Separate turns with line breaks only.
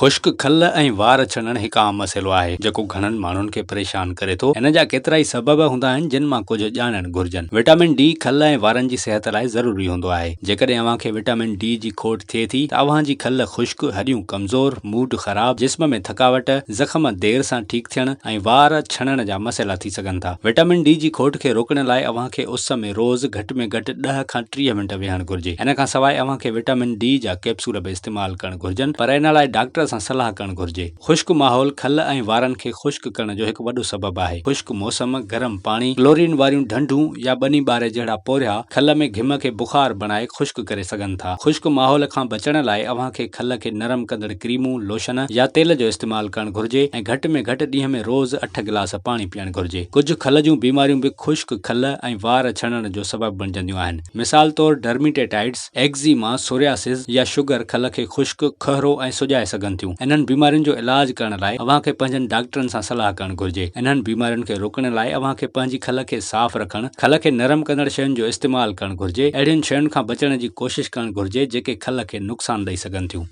خشڪ کل ۽ وار ڇڻڻ هڪ عام مسئلو آهي، جيڪو گهڻن ماڻهن کي پريشان ڪري ٿو. ان جا ڪيترائي سبب هوندا آهن، جن مان ڪجهه ڄاڻڻ گهرجن. وٽامن ڊي کل ۽ وارن جي صحت لاء ضروري هوندو آهي. جيڪڏهن اوهان کي وٽامن ڊي جي کوٽ ٿئي ٿي ته اوهان جي کل خشڪ، هڏيون ڪمزور، موڊ خراب، جسم ۾ ٿڪاوٽ، زخم دير سان ٺيڪ ٿيڻ ۽ وار ڇڻڻ جا مسئلا ٿي سگهن ٿا. وٽامن ڊي جي کوٽ کي روڪڻ لاء اوهان کي اس ۾ روز گهٽ ۾ گهٽ ڏهه کان 30 منٽ ويهڻ گهرجي. ان کان سواء اوهان کي وٽامن ڊي جا ڪيپسول به استعمال ڪرڻ گهرجن پر ان لاء ڊاڪٽر سان صلاح ڪرڻ گهرجي. خشڪ ماحول کل ۽ وارن کي خشڪ ڪرڻ جو هڪ وڏو سبب آهي. خشڪ موسم، گرم پاڻي، ڪلورين واريون ڍنڍون يا ٻني ٻاري جهڙا پورهيا کل ۾ گهم کي بخار بڻائي خشڪ ڪري سگهن ٿا. خشڪ ماحول کان بچڻ لاء اوهان کي کل کي نرم ڪندڙ ڪريمون، لوشن يا تيل جو استعمال ڪرڻ گهرجي ۽ گهٽ ۾ گهٽ ڏينهن ۾ روز اٺ گلاس پاڻي پيئڻ گهرجي. ڪجهه کل جون بيماريون به خشڪ کل ۽ وار ڇڻڻ جو سبب بڻجنديون آهن. مثال طور ڊرميٽيٽائٽس، ايگزيما، سورياسز يا شگر کل کي خشڪ، کهرو ۽ سڄائي سگهن ٿيون. انهن بيمارين جو علاج ڪرڻ لاء اوهان کي پنهنجن ڊاڪٽرن سان صلاح ڪرڻ گهرجي. انهن بيمارين کي روڪڻ لاء اوهان کي پنهنجي کل کي صاف رکڻ، کل کي نرم ڪندڙ شين جو استعمال ڪرڻ گهرجي. اهڙين شين کان بچڻ جي ڪوشش ڪرڻ گهرجي جيڪي کل کي نقصان ڏئي سگهن ٿيون.